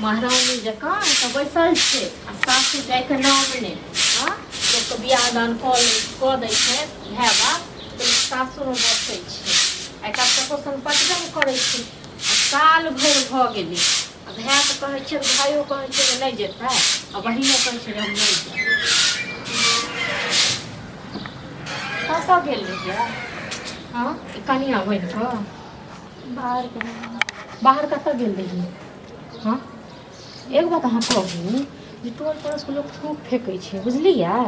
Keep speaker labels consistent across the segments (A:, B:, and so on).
A: महारानी जकाँ एतऽ बैसल छै आ सासु जाइके नाम नहि। हँ, लोकके बियाह दान कऽ लै कऽ दै छै भाय बाप तऽ लोक सासुरमे बसै छै आ एकरा ककरो संग पटबे नहि करै छै। आ साल भरि भऽ गेलै आ भायके कहै छियै तऽ भायो कहै छै जे नहि जेतै आ बहिनो कहै छै जे हम नहि जायब। कतऽ गेल रहियै? हँ, ई कनिआ बनि कऽ
B: बाहर गेल।
A: बाहर कतऽ गेल रहियै? हँ, एक बात अहाँ कहू जे टोल पड़ोसके लोक थूक फेकै छै, बुझलियै?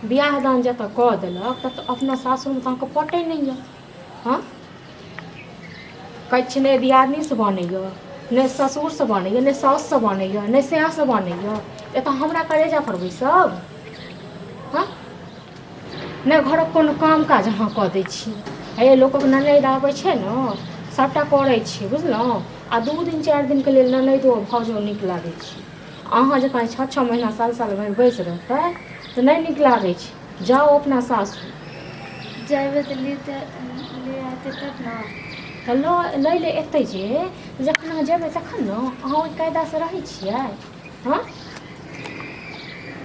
A: बियाह दान जतऽ कऽ देलक ततऽ अपना सासुरमे तऽ अहाँके पटै नहि यऽ। हँ, कहै छियै नहि दियादनीसँ बनैए, नहि ससुरसँ बनैए, नहि साउससँ बनैए, नहि साँयसँ बनैए, एतऽ हमरा करेजा पर बैसब? हँ, नहि घरक कोनो काम काज अहाँ कऽ दै छी। हे, लोकक ननैद आबै छै ने, सभटा करै छी, बुझलहुँ? आ 2 दिन 4 दिनके लेल ननैदो भाउजो नीक लागै छै। अहाँ जकाँ 6-6 महीना साल साल भरि बैस रहतै तऽ नहि नीक लागै छै। जाउ अपना सासुर।
B: जेबै तऽ लेते ले आते तब ने।
A: तऽ लऽ लै लए एतै जे जखन अहाँ जेबै तखन ने। अहाँ ओहि कायदासँ रहै छियै? हँ,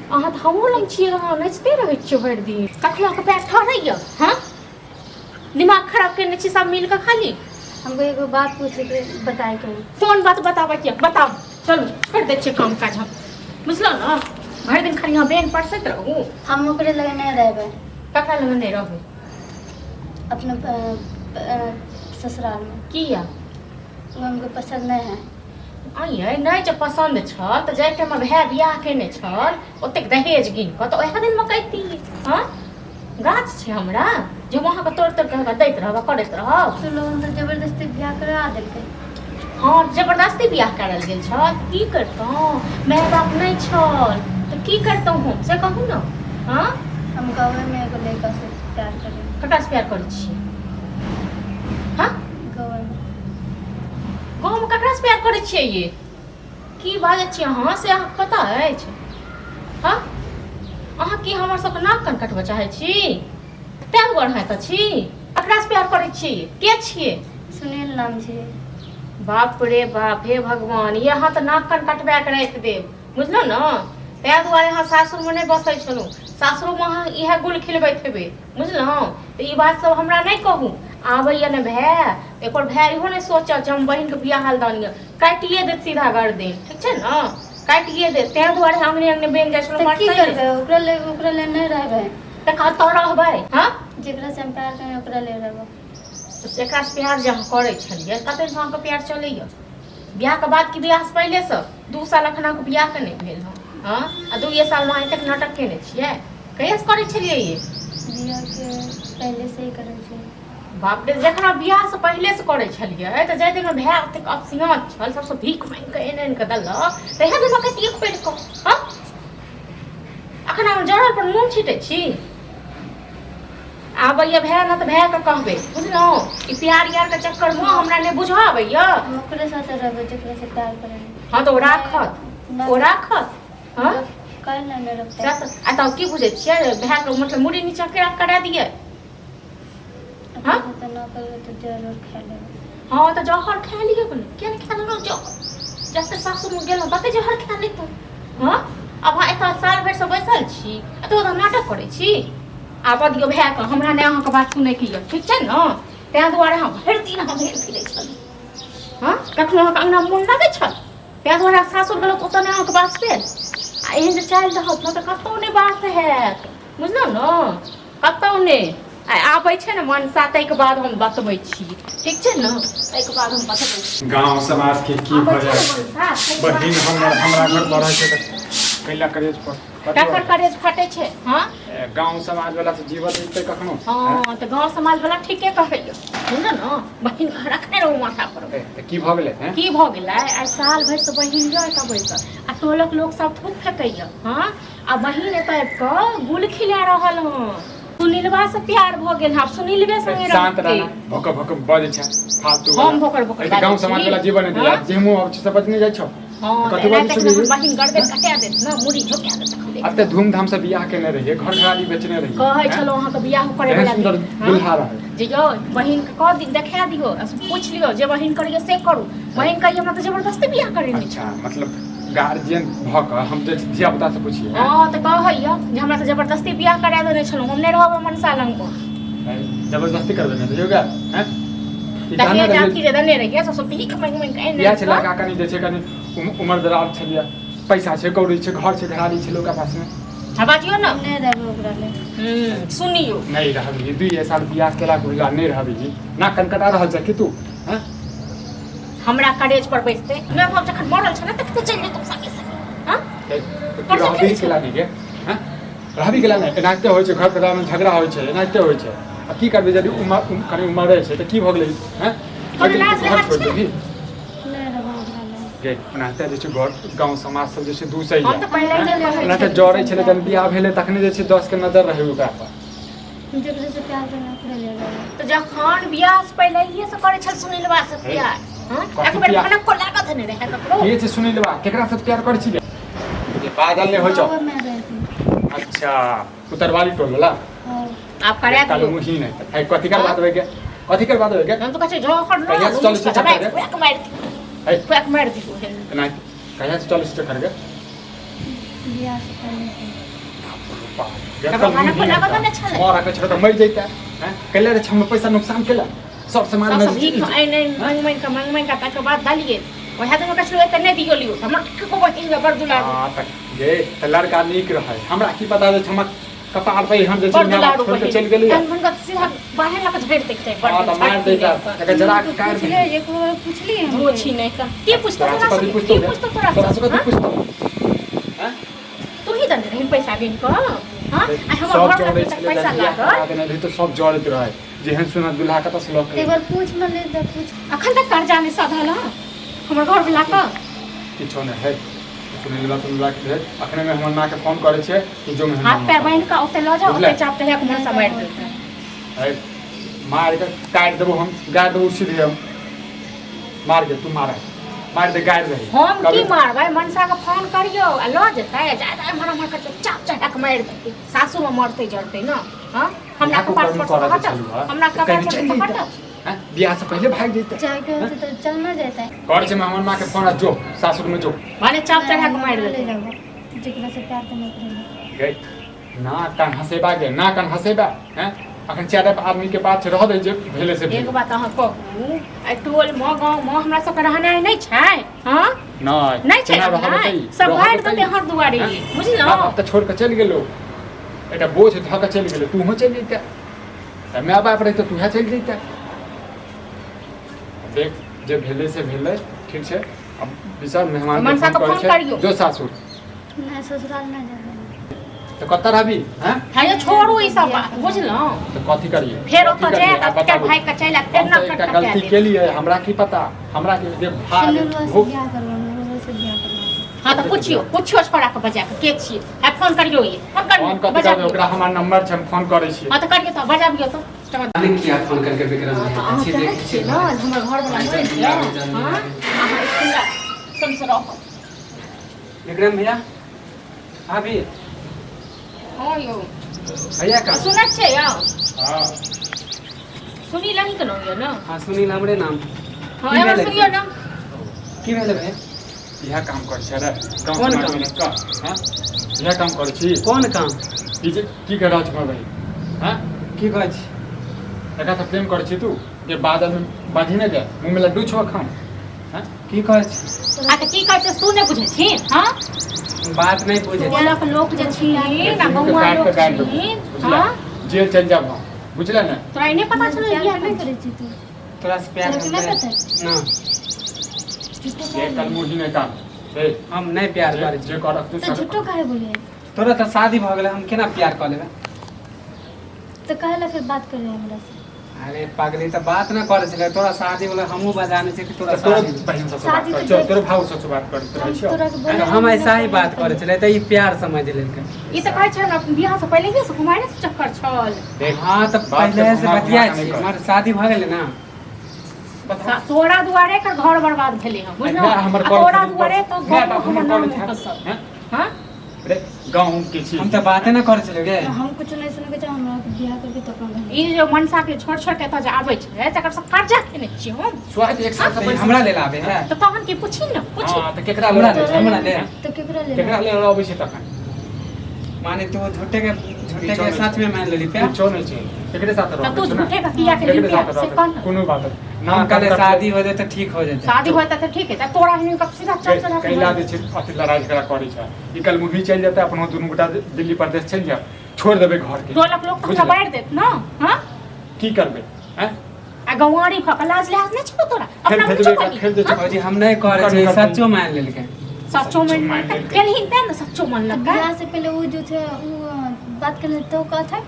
A: अहाँ तऽ हमरो लग छियै, अहाँ नाचिते रहै छियै भरि दिन। कखनो अहाँके पैर ठहरैए? हँ, दिमाग खराब केने छी सब मिल कऽ खाली।
B: हमको एगो बात पूछे के बताए के है।
A: कोन बात बताबै के? बताउ। चलू, छोड़ि दै छियै काम काज हम, बुझलहुँ ने? भरि दिन खाली अहाँ बेन परसैत रहू।
B: हम ओकरे लगे नहीं रहबै।
A: ककरा लग नहि रहबै?
B: अपने ससुराल में।
A: किया?
B: वो हमको पसंद नहीं है।
A: आइए नहि जे पसन्द छल तऽ जाहि टाइममे भाय बियाह केने छल ओतेक दहेज गिन कऽ, तऽ ओएह दिनमे कहिती। हँ, गाछ छै हमरा जे हम अहाँके तोड़ि तोड़ि कऽ दैत रहब आ करैत रहब?
B: तो लोग तो जबरदस्ती ब्याह करा देलकै।
A: हँ, जबरदस्ती बियाह करल गेल छल, की करितहुँ? माय बाप नहि छल तऽ की करितहुँ हम, से कहू ने? हँ।
B: हम गाँव में एगो लड़का से प्यार करें।
A: ककरासँ प्यार करै छियै? हँ?
B: गाँव में।
A: गाँवमे ककरासँ प्यार करै छियै? ये की बाजै छियै अहाँ, से अहाँके पता अछि? हँ, अहाँ की हमर सबके नाक कान कटबऽ चाहै छी? तैं दुआरे अहाँ एतऽ छी? ककरासँ प्यार करै छी? के छियै?
B: सुनील नाम छै।
A: बाप रे बाप, हे भगवान, ये अहाँ तऽ नाक कान कटबा के राखि देब, बुझलहुँ ने? ताहि दुआरे अहाँ सासुरमे नहि बसै छलहुँ। सासुरोमे अहाँ इएह गुल खिलबैत हेबै, बुझलहुँ? तऽ ई बात सब हमरा नहि कहू। आबैया ने भाय, एकर भाय इहो नहि सोचत जे हम बहिनके बियाह दान यऽ, काटिए देत सीधा गर्दन, ठीक छै ने? काटिए देत। ताहि दुआरे अङ्गने अङ्गने बनि जाइ छलहुँ।
B: तऽ की
A: मरतै।
B: करबै? ओकरा ले नहीं रहबै।
A: तऽ कतऽ रहबै? हँ?
B: जेकरा से हम प्यार करें ओकरा ले रहबै।
A: तऽ एकरासँ प्यार जे अहाँ करै छलियै, कतेक दिनसँ अहाँके प्यार चलैया? बियाहके बाद कि बियाहसँ पहिलेसँ? 2 साल एखन अहाँके बियाहके नहि भेल हँ। हँ, आ 2 सालमे अहाँ एतेक नाटक केने छियै। कहियासँ करै छलियै ये?
B: बियाह के पहले से ही करै छै।
A: बाप रे, जखन अहाँ बियाहसँ पहिलेसँ करै छलियै तऽ जाहि दिनमे भाय ओतेक अपसियाँत छल, सबसँ भीख मांगि कऽ आनि आनि कऽ देलक, तहिया दिनमे कहितियै खोलि कऽ। हँ, एखन अहाँ जरल पर नून छिटै छी। आबैया भाय ने तऽ भायके कहबै, बुझलहुँ? ई प्यार यारके चक्करमे हमरा नहि बुझऽ आबैया।
B: हम ओकरे साथे रहबै जेकरा से प्यार करें।
A: हँ, तऽ ओ राखत? ओ राखत? हँ?
B: काहे ना नहीं रखते?
A: सएह तऽ। आ तब की बुझै छियै, भायके मतलब मुड़ी नीचा केना करा दियै?
B: अपना साथे ना करबै तऽ जहर खा लेबै।
A: हँ, तऽ जहर खा लिअ ने। किया नहि खा लेलहुँ जहर? जते सासुरमे गेलहुँ तते जहर खा लैतहुँ। हँ, आब अहाँ एतऽ साल भरिसँ बैसल छी आ तऽ ओतऽ नाटक करै छी। आबऽ दियौ भायके, हमरा नहि अहाँके बात सुनैके यऽ, ठीक छै ने? ताहि दुआरे अहाँ भरि दिन अहाँ भेल फिरै छलहुँ। हँ, कखनो अहाँके अङ्गना मोन लगै छल? ताहि दुआरे सासुर गेलहुँ तऽ ओतऽ नहि अहाँके बास भेल। आ एहन जे चालि रहत ने तऽ कतहु नहि बास हैत, बुझलहुँ ने? कतहु नहि। आ आबै छै ने मनसा, ताहिके बाद हम बतबै छी, ठीक छै ने? ताहिके बाद हम बतबै छी।
C: गांव समाज के की
A: आबै
C: भऽ
A: छै
C: जाइ
A: ने
C: छै।
A: मनसा, ताहिके बाद।
C: बहिन हमर हमरा घर पर रहै छै तऽ कैला करेज पर
A: ककर करेज फटै छै? हँ?
C: गांव समाज वाला से जीवत जीतै कखनो?
A: हँ, तऽ गाँव समाज वाला ठीके कहैया, बुझल ने? बहिन के रखने रहू माथा पर।
C: तऽ की भऽ गेलै हैं?
A: की भऽ गेलै? आइ साल भरिसँ बहिन यऽ एतऽ बैसल आ टोलक लोक सब थूक फेकैया। हँ, आ बहिन एतऽ आबि कऽ गुल खिला रहल हँ। सुनीलवा से प्यार भऽ गेल हँ, आब सुनीलवे संगे
C: शांत
A: रहतै।
C: रहना, भोकर भोकर बजै छै फालतू वाला।
A: हम भोकर भोकर
C: ए तऽ गांव
A: बाजै
C: समाज
A: छी?
C: वाला जीवन दिया
A: हाँ?
C: जे मुँह आबै छै से बजने जाइ छौ।
A: हँ
C: कथी
A: एना
C: बाजै
A: तक
C: छलियै?
A: हमर बहिन गर्दन कटा देत ने मुड़ी झोका देत तखन देख
C: एते धूमधाम से बियाह केने रहियै, घर घरारी बेचने रहियै।
A: कहै
C: हैं?
A: छलहुँ अहाँके बियाह करे
C: एहन
A: वला
C: सुन्दर
A: दिन, हँ?
C: दुल्हा रहै।
A: जे यौ बहिन के कह दिन देखा दियौ आ पूछि लियौ जे बहिन करैए से करू। बहिन कहिए हमरा तऽ जबरदस्ती बियाह करेने
C: अच्छा, मतलब गार्जियन भऽ कऽ हम जे धिया पुता से पुछियै, हैं?
A: हँ तऽ कहैया जे हमरा तऽ जबरदस्ती बियाह करा देने छलहुँ, हम नहि रहब मनसा लग।
C: हैं? जबरदस्ती करबे ने रहियौ गे, हैं? ई कहने
A: दहेज
C: रहियै
A: अथी जे देने रहियै सब भीख मांगि मांगि कऽ
C: इएह छै
A: आनि
C: लड़का कनि जे छै कनि उमर दराज छलियै, पैसा छै, कौड़ी छै, घर छै, घरारी छै लोकके पासमे।
A: हँ बाजियौ ने।
B: नहि रहबै ओकरा लग।
A: सुनियौ।
C: नहि रहबही? 2 साल बियाह केला बुझला नहि रहबही? ना कनकटा रहल छै कि तू, हैं?
A: हमरा करेज पर बैसते मैं बाप जखन मरल छै ने तखन चलि जेतौ संगे संगे। हँ
C: ए, तू रहबही केला नहि गे? हैं, रहबही केला नहि? एनाहिते होइ छै, घर परिवारमे झगड़ा होइ छै, एनाहिते होइ छै। आ की करबै यदि उमर कनि उमर रहै छै तऽ की भऽ गेलै, हैं?
A: कोनो
C: लेकिन
A: लाज
C: तू घर
A: लिहाज
C: छोड़ि
A: छै?
C: देबही
B: नहि रहबै ओकरा लग।
C: गे? ओनाहिते जे छै घर गाँव समाज सब जे छै दूसैए।
A: हम तऽ पहिले नहि कहै
C: ओनाहिते
A: छलियै।
C: जरै छलै जहन बियाह भेलै तखने जे छै 10 के नजर रहै ओकरा पर।
B: जकरे से प्यार करना ओकरे ले रहबै।
A: तऽ जखन बियाह से पहिलहिए से करै छल सुनीलवा से प्यार, हँ?
C: कथी
A: एक बेर
C: प्यार?
A: भनक को लागत नहि रहै ककरो।
C: के छै सुनीलवा? केकरा से प्यार करै छी गे? जे बाजल नहि होइ छौ।
B: गाँवमे रहती।
C: अच्छा, उतरवाली टोल वाला।
B: हँ।
A: आब करा
C: कालू
A: दियौ।
C: मुही नहि है। कथी कर बात होय गे? कथी कर बात होय गे?
A: हम तऽ कहै छियै झोंकड़ न
C: कहिया से चलै छै चक्कर गे?
A: फुएक मारि दियौ।
C: है।
A: फुएक मारि दियौ।
C: एना कहिया से चलै छै चक्कर गे?
B: बियाह से पहिले से।
C: बाप गे,
A: तकर
C: कालू
A: भनक
C: मुही
A: लागत
C: नहि
A: ने छलै।
C: मर के छलै तऽ मरि जैता, हैं? कैले रे हम पैसा नुकसान केला सब समाज
A: सब
C: में।
A: सब भीख आनि आनि मांगि मांगि कऽ मांगि मांगि कऽ तकर बाद देलियै। वएह दिन कहै छलहुँ एते नहि दियौ लियौ, हमर कको बहिन बड़ दुलारू।
C: हाँ तऽ गे तऽ लड़का नीक रहै, हमरा की पता जे हमर कपार पर एहन जे छै
A: बड़
C: माय बाप
A: दुलारू
C: छोड़ि कऽ
A: बहिन
C: चलि गेलै।
A: तहन हुनका सीधा बाहर लऽ कऽ झड़ि दैके चाही।
C: हाँ
A: बड़
C: तऽ मारि दैता एकर जरा के काटि
B: पुछलियै
C: दही।
B: एक बार पुछलियै हम।
A: धो छी नहि तऽ के पुछतौ?
C: तोरा
A: तोरा
C: से कथी
A: से
C: पुछतौ
A: के
C: गे?
A: पुछतौ तोरा
C: तोरा से
A: से?
C: कथी
A: हाँ?
C: पुछतौ, हैं?
A: तू ही देने रही पैसा गिन कऽ, हाँ? आ हमर
C: सब
A: घर
C: जरै
A: तक
C: छलै
A: पैसा
C: जहन बियाह करा
A: लागल।
C: देने रही तऽ सब जरैत रहै जेहन सुनत दुल्हा कतऽ से लऽ के।
B: एक बार पूछ न ले तऽ पूछ।
A: अखन तक कर्जा नहि सधल हँ हमर घर वला के।
C: किछो नहि है सुनीलवा तुनीलवा के भेज। अखने में हमर माँ के फोन करै छियै कि जो मेहमान
A: हाथ पैर बान्हि कऽ ओतऽ लऽ जाउ।
C: बुझलै?
A: ओतऽ चाप तहिया के मनसा मारि देतै।
C: है, मारि के काटि देबो हम, गाड़ि देबो सीधे हम। मार के तू मार, मारि दे, गाड़ि दही।
A: हम की मारबै? मनसा के फोन करियौ आ लऽ जेतै। जादा एम्हर एम्हर करतै चाप चढ़ा कऽ मारि देतै। सासुमे मरतै जरतै ने। हँ हमरा कपार पर से हटत, हमरा कपार पर से हटत।
C: बियाह से पहले भाग जैते।
B: जाके होते तऽ चल न जेतै।
C: करै छै हमर माँ के फोन आ जो सासुर में जो।
A: माने चाप चढ़ा कऽ मारि
B: ले
A: देतै।
B: जाबो जेकरा से प्यार करना ओकरे ले।
C: गई ना कान हंसेबा गे, ना कान हंसेबा, हैं? अखन चारि आदमी के बात छै, रह दे, जे भेले से
A: एक
C: भेलै।
A: बात अहाँ कहू, एहि टोलमे गाँवमे हमरा सबके रहनाइ नहि छै? हँ
C: नहि।
A: नहि छै
C: केना रहऽ
A: रहनाइ?
C: देतै?
A: सब
C: रहऽ
A: बाहर
C: देतै?
A: देतै हर दुआरे।
C: हैं?
A: बुझलहुँ?
C: माँ बाप तऽ छोड़ि कऽ चलि गेलो, एकटा बोझ धऽ कऽ चलि गेलो, तूहो चलि जैते तऽ माय बाप रहितौ तूहे चलि जैते। देख, जे भेलै से भेलै, ठीक छै। अब विशाल मेहमान के
A: मनसा
C: फोन
A: के
C: करै
A: फोन
C: छै।
A: करियौ।
C: जो सासुर।
B: नहि, ससुराल नहि जेबै।
C: तऽ कतऽ रहबी, हैं?
A: हँ यौ, छोड़ू ई सब बात, बुझलहुँ?
C: तऽ कथी करियै?
A: फेर
C: कथी
A: ओतऽ
C: करियै?
A: जायत आ
C: आब
A: फेर
C: बताबू।
A: भागि कऽ चलि आयत, फेर
C: हम तऽ
A: नौकर
C: एकटा
A: कटा
C: गलती
A: देत।
C: केलियै, हमरा की पता, हमरा की जे भार
B: सुनीलवा से
C: भूख।
B: बियाह करबो, ओकरे से बियाह करबो।
A: हँ तऽ पुछियौ, पुछियौ छोड़ा के बजा कऽ के छियै। आ फोन करियौ, ई फोन करियौ।
C: फोन कथी
A: बजा
C: करबै? ओकरा हमर नंबर छै, हम फोन करै छियै।
A: हँ तऽ करियौ तऽ, बजाबियौ तऽ।
D: जाने किया फोन करके विक्रम
A: हँ, तऽ अहाँ
D: भैया
A: चाहै
D: देखै
A: छियै ने जे हमर घरवला मरि
D: जल्दी
A: जाय?
D: आबू, जल्दी
A: हँ
D: आबू।
A: अहाँ हमरा संग रहब।
D: विक्रम भैया, भाभी।
A: हँ यौ।
D: भैया का
A: सुनै छियै यौ?
C: हँ।
A: सुनील अहीँके नाम यऽ ने?
D: हाँ, सुनील हमरे नाम।
A: हँ
D: की
A: एमहर
D: भेलै?
A: सुनियौ ने।
D: की भेलै भैया?
C: इएह काम करै छै रे गाँव
D: कोन
C: समाजमे
D: काम?
C: कऽ, हँ? इएह काम करै छी।
D: कोन काम?
C: ई जे की कर रहल छी हमर बहिन, हँ?
D: की कहै छी?
C: एकरा से प्रेम करै छी तू जे बादलमे बाँधि नहि दे, मुँहमे लड्डू छौ एखन, हँ?
D: की कहै छी?
A: आ तऽ की कहै छै तू नहि बुझै छी? हँ
D: बात नहि बुझै छी।
A: टोलक लोक जे छी ना,
C: दुनूके
A: गौआ
C: काटि
A: लोक
C: कऽ गाड़ि देबौ,
A: छी।
C: बुझले?
A: हँ
C: जेल चलि जाब हम, बुझले ने?
A: तोरा ई नहि पता छलौ
B: प्यार
A: बियाह
B: नहि
A: नहि
B: करै छी तू?
D: तोरा से प्यार
B: तोरा के नहि
D: हम
B: पता?
D: ना।
B: झूठो
C: जे
B: काहे
C: कल मुही नहि काम हे।
D: हम नहि प्यार
C: जे
D: करै छी।
C: जे करक तू
B: तऽ झूठो काहे बोलिए?
D: तोरा तऽ शादी भऽ गेलै, हम केना प्यार कऽ लेबै?
B: तऽ काहे ला फिर बात कर रहे हमरा से?
D: अरे पागली, तऽ बात नहि करै छलै। तोरा शादी वाला हमहूँ बजाने छै कि तोरा
C: तऽ तोरो
D: शादी
C: बहिन सबसँ बात
B: शादी
C: कर
B: तऽ
C: चल, तोरो भाव सबसँ बात करैत रहै
B: हम
C: छियौ।
B: तोरा के
D: तऽ
B: बोले
D: हम ऐसा ही बात करै छलै तऽ ई प्यार समझ लेलकै।
A: ई तऽ कहै छै हमरा बियाह से पहिले से कुमारे से चक्कर छल।
C: देख,
D: हाँ तऽ
C: बात के
D: पहिले से
C: घुमा घुमा
D: बतिया
C: कऽ नहि
D: छी।
C: कर।
D: हमर शादी भऽ गेलै ने।
C: बता
A: तोरा दुआरे एकर घर बर्बाद भेलै हँ बुझलहुँ
C: माय हमर
A: आ
C: कॉल
A: तोरा
C: खरीद
A: दुआरे तो
C: माय
A: गाँव
C: बाप
A: हमर
C: हमर
A: नाम
C: कॉल
A: खसल
C: हैं
A: हँ
C: रे गाँव के छी
D: हम तऽ बाते नहि करै छलियै गे
B: हम कुछ नहीं सुने के चाहे हमरा के बियाह करके तो अपना घर
A: ई जे मनसा के छोड़ छोड़ के एतऽ जे आबै छै तकर सब कर्जा खेने छियै हम
C: स्वाद एक साल
D: तऽ
C: से
D: ई हमरा लेल आबै है
A: तऽ तहन की पूछी ने पूछी
C: हां तऽ केकरा
D: हमरा
C: लेल
D: लेल हमरा लेल
B: तो केकरा ले
C: केकरा लेल अबै छै तखन
D: माने तू झूठे के सच में मान लेली पे
C: किछो नहि छै केकरे साथ
A: तऽ
C: रहबै
A: तू
C: छै ने?
A: झूठे के किया के
C: केकरे साथ
A: से
C: रहबै
A: कह ने
C: कोनो बात नहि। ना
D: हम कहले
C: कान
D: शादी हो जेतै ठीक हो जेतै
A: शादी होता तऽ ठीक है तऽ तोरा हिनका सीधा चल चल
C: कैला जे छै अथी लड़ाइ झगड़ा करै छै ई कल मुही चलि जेतै अपनो दुनू गोटा दिल्ली परदेश चलि जायब छोड़ि देबै घरके
A: टोलक लोक तऽ हमरा
C: बुझलियै?
A: बारि देत ने हँ
C: की करबै आँय
A: आ गंवारी भऽ कऽ लाज लिहाज नहि छौ तोरा
C: खेल
A: अपना
C: भेजबै
A: मुँह छौ
C: खेल जे छै
D: भौजी हम नहि करै छियै सच्चो मान लेलकै
A: सच्चो
C: मान
A: मान
C: लेलकै।
A: केलहिन तें ने सच्चो मन
B: तो
A: लगका
B: बियाह से पहले वो जो थे वो बात करने तो का था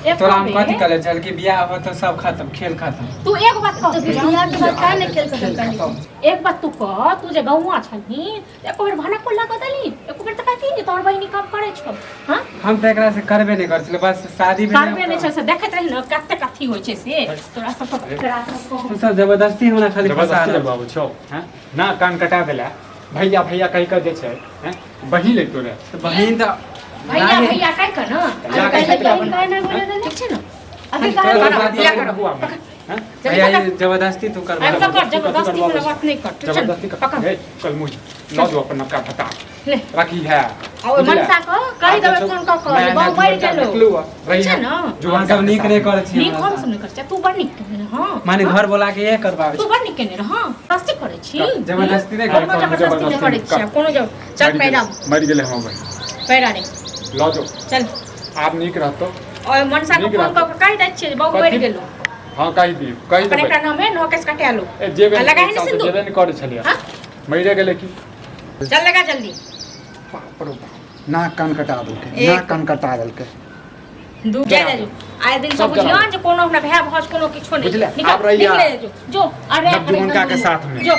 A: एक
D: तोरा हम
A: बेर
D: कथी कहले छल कि बियाह हो तऽ सब खत्म खेल खत्म
A: तू एक बात कह
B: तो फिर बियाह के बाद काहे नहीं खेल खत्म कर ली
A: एक बात तू कह तू जे गौआ छलही तऽ एको बेर भाना कोला कऽ देलही एको बेर तऽ कहती जे तोहर बहिनी काम करै छौ हँ
D: हम तऽ एकरा से करबे नहि करै छलियै बस शादी भेलै
A: करबे नहि छै से देखैत रही ने कतेक अथी होइ छै से तोरा सबके तोरा सबके
D: तू सब जबरदस्ती हमरा खाली फंसा
C: जबरदस्ती
D: रहल
C: लगबाबै छौ हैं ना कान कटा देला भैया भैया कहि कऽ जे छै हैं बही ले तोरे
D: तऽ बहिन तऽ
A: भैया
D: लागे-
A: भैया कहि कऽ ने
C: जा
A: अरे
C: कहि
A: पहिले
C: कऽ
A: बहिन
B: काहे नहीं बोले देले
A: ठीक छै ने
B: अभी
D: तोरा
B: काहे
D: शादी
A: बियाह
D: हो
A: करब।
C: हुआ में हैं
D: भैया ये जबरदस्ती तू करबा
A: आबि कऽ कर जबरदस्ती वाला बात नहि कर ठीक छै ने?
C: जबरदस्ती कर
A: पकड़
C: ए चल मुझ लऽ जो अपन नवका भत्ता
A: ले
C: राखी है
A: आ ओहि मनसा कऽ कहि देबै फोन कऽ कऽ जे बहु मरि गेलो
C: रही
A: छै
C: है
A: ने?
D: अहाँ सब नीक नहि करै छी
A: नीक
D: हमरा
A: हम
D: साथ।
A: सब नहि करै छियै तू बड़ नीक केने रहऽ
D: माने घर बोला के ये करबाबै
A: तू
D: छी
A: बड़ नीक केने रहऽ जबरदस्ती करै छी
D: जबरदस्ती नहि
A: कोनो
D: करै
A: जबरदस्ती नहि करै छियै कोनो जब चल पैरा
C: मरि गेलै हम भाई
A: पैरा रे
C: लऽ जो
A: चल
C: आब नीक रहतो
A: ओहि मनसा के
C: नीक
A: फोन कऽ
C: रहतौ।
A: कऽ कहि दै छियै जे बहु मरि
C: कथी?
A: गेलो
C: हाँ कहि दियौ कहि
A: अपन
C: देबै
A: एकरा नाम है नौ केस कटा लो
C: ए जेबे
A: आ लगाही
C: एक
A: ने
C: साल से
A: सिन्दूर।
C: जेबे नहि करै छलियै
A: हाँ?
C: मरिए गेलै की
A: चल लगा जल्दी
E: बाप रे बाप नाक कान कटा देलकै
A: एक-
E: नाक कान कटा देलकै
A: दू जा जा जो आए दिन सब
C: सब
A: बुझियो
C: जरा।
A: जे कोनो हमरा भाय भाउज कोनो किछो नहीं
C: बुझले?
A: निकल
C: आब रहिया।
A: निकले जो जो अरे
C: नवजुवनका के साथ में।
A: जो